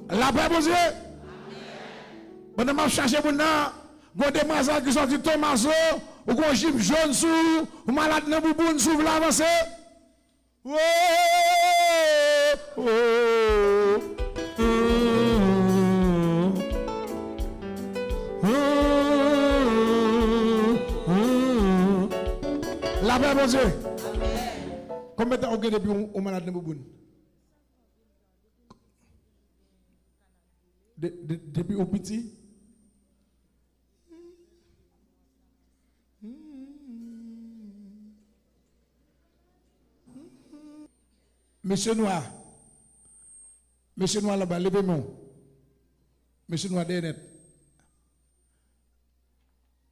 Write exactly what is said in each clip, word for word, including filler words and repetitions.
Lapè Bondye. Pandan m ap chache moun nan, gon demwazèl ki sòti Tomazo, ou gon jip jòn sou ou, ou malad nan bouboun, si w vle avanse. Wo, wo, wo, wo. Lapè Bondye. Konbyen tan w gen depi w, w malad nan bouboun? De, de, depi w piti? Mesye nwa. Mesye nwa laba, leve men w. Mesye nwa dèyè nèt.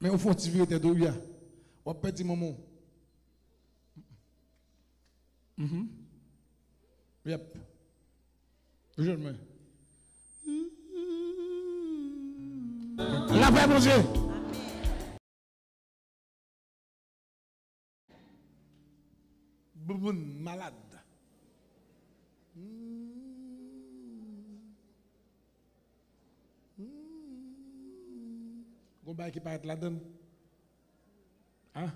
Men ou fè yon ti vire tèt ou, wi a. W ap pèdi manman w. Mhm. Yep. Ou jwenn mwen. Lapè Bondye. Bouboun malad. Hmm. Hmm. Gon bagay ki parèt ladan l. Ah.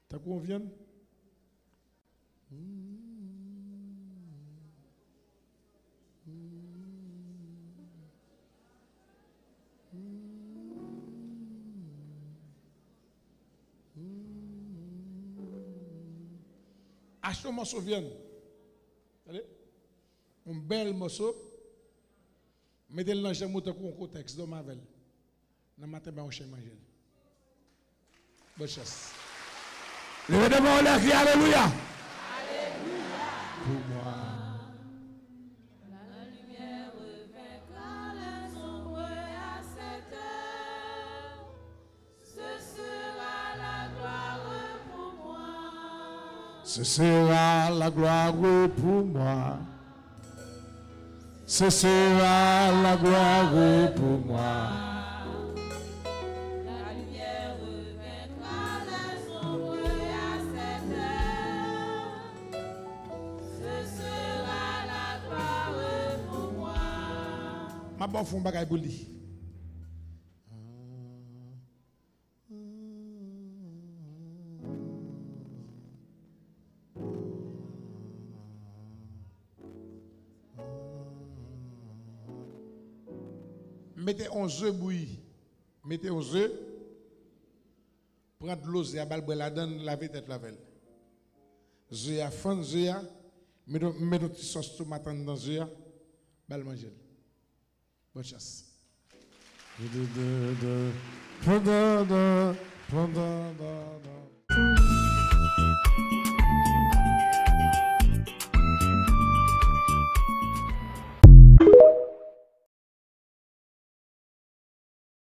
Tankou yon vyann. Hmm. Hmm. Hmm. Achte yon mòso vyann. Tande? Yon bèl mòso. Mete l nan janm ou tankou yon kotèks, dòmi avè l. Nan maten, ba yon chen manje l. Bòn chans. Leve de men w anlè, kriye alelouya. Pou mwen. La lumière vaincra les ombres à cette heure. Ce sera la gloire pour moi. Ce sera la gloire pour moi. Ce sera la gloire pour moi. La lumière vaincra les ombres à cette heure. Ce sera la gloire pour moi. M ap ba w fè yon bagay pou li. Mete yon ze bouyi. Mete yon ze. Pran dlo ze a, ba l bwè ladan l, lave tèt l avè l. Ze a, fann ze a, mete, mete yon ti sòs tomat anndan ze a, ba l manje l. Bòn chans.